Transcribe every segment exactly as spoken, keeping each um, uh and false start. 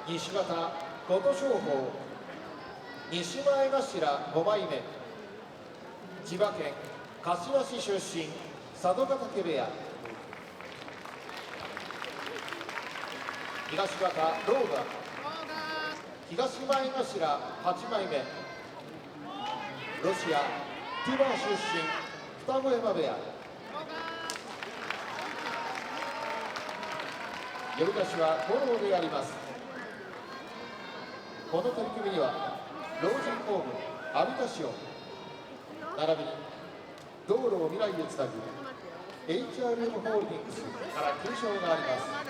西方、琴勝峰、西前頭5枚目、千葉、柏市出身、佐渡が武部屋。東方、狼雅、東前頭8枚目、ロシア、トゥバ出身、二子山部屋。呼出しは五郎であります。この取組には、老人ホーム阿見田市を並びに、道路を未来へつなぐ エイチアールエム ホールディングスから懸賞があります。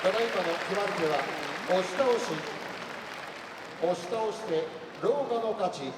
Todavía no, Kimari-te va, oshita oshi, oshita oshite, roga no kachi.